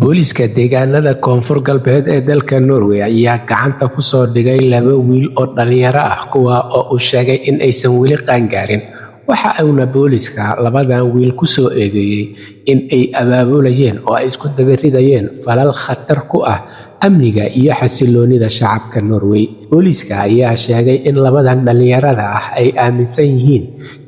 Booliiska deegaanada Koonfur Galbeed ee dalka Norway ayaa gacanta ku soo dhigay laba wiil oo dhalinyaro ah, kuwaa oo uu sheegay in aysan weli qaangaarin. Waxa uuna booliiska labadan wiil ku soo eedeeyay in ay abaabulayeen oo ay isku daba ridayeen falal khatar ku ah amniga iyo xasilloonida shacabka Norway. Booliiska ayaa sheegay in labadan dhalinyarada ah ay aaminsan yihiin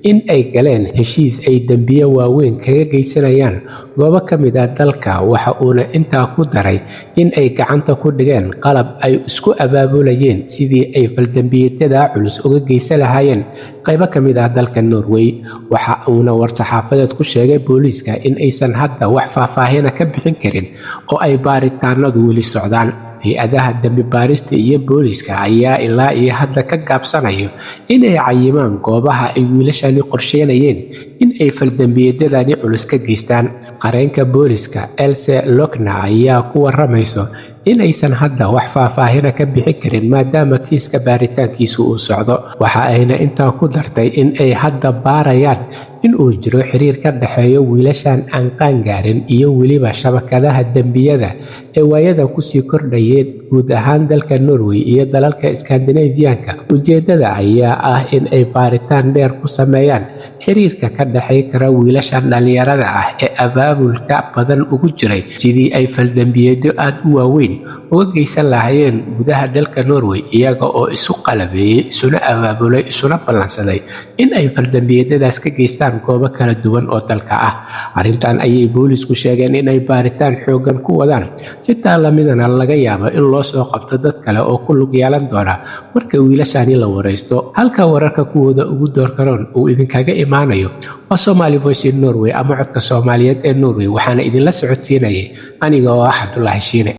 in ay galeen heshiis ay dembiyo waaweyn kaga geysanayaan goobo ka mid ah dalka. Waxa uuna intaa ku daray in ay gacanta ku dhigeen qalab ay isku abaabulayeen sidii ay faldambiyeedyada culus uga geysan lahaayeen qaybo ka mid ah dalka Norway. Waxa uuna war-saxaafadeed ku sheegay booliiska in aysan hadda wax faahfaahina ka bixin karin oo ay baaritaanadu weli socdaan. Hay'adaha dambi baarista iyo booliiska ayaa ilaa iyo hadda ka gaabsanayo in ay cayimaan goobaha ay wiilashani qorsheynayeen in ay faldambiyeedyadani culus ka geystaan. Qareenka booliiska Else Lokna ayaa ku waramayso in aysan hadda wax faahfaahina ka bixin karin, maadaama kiiska baaritaankiisu uu socdo. Waxa ayna intaa ku dartay in ay hadda baarayaan in uu jiro xiriir ka dhexeeyo wiilashan aan qaangaarin iyo weliba shabakadaha dembiyada ee waayadan kusii kordhayay guud ahaan dalka Norway iyo dalalka Iskandinafiyaanka. Ujeedada ayaa ah in ay baaritaan dheer ku sameeyaan xiriirka ka dhexey kara wiilashan dhalinyarada ah ee abaabulka badan ugu jiray sidii ay faldambiyeedyo aad u waaweyn uga geysan lahaayeen gudaha dalka Norway, iyaga oo isu qalabeeyey, isuna abaabulay, isuna ballansaday in ay faldambiyeedyadaas ka geystaan goobo kala duwan oo dalka ah. Arrintan ayay boolisku sheegeen in ay baaritaan xooggan ku wadaan, si taa lamidana laga yaabo in loo soo qabto dad kale oo ku lug yeelan doona marka wiilashani la waraysto. Halka wararka kuwooda ugu doorkaroon uu idinkaga imaanayo waa Somali Voice in Norway ama Codka Soomaaliyeed ee Norway. Waxaana idinla socodsiinayay aniga oo ah Cabdulaahi Shiine.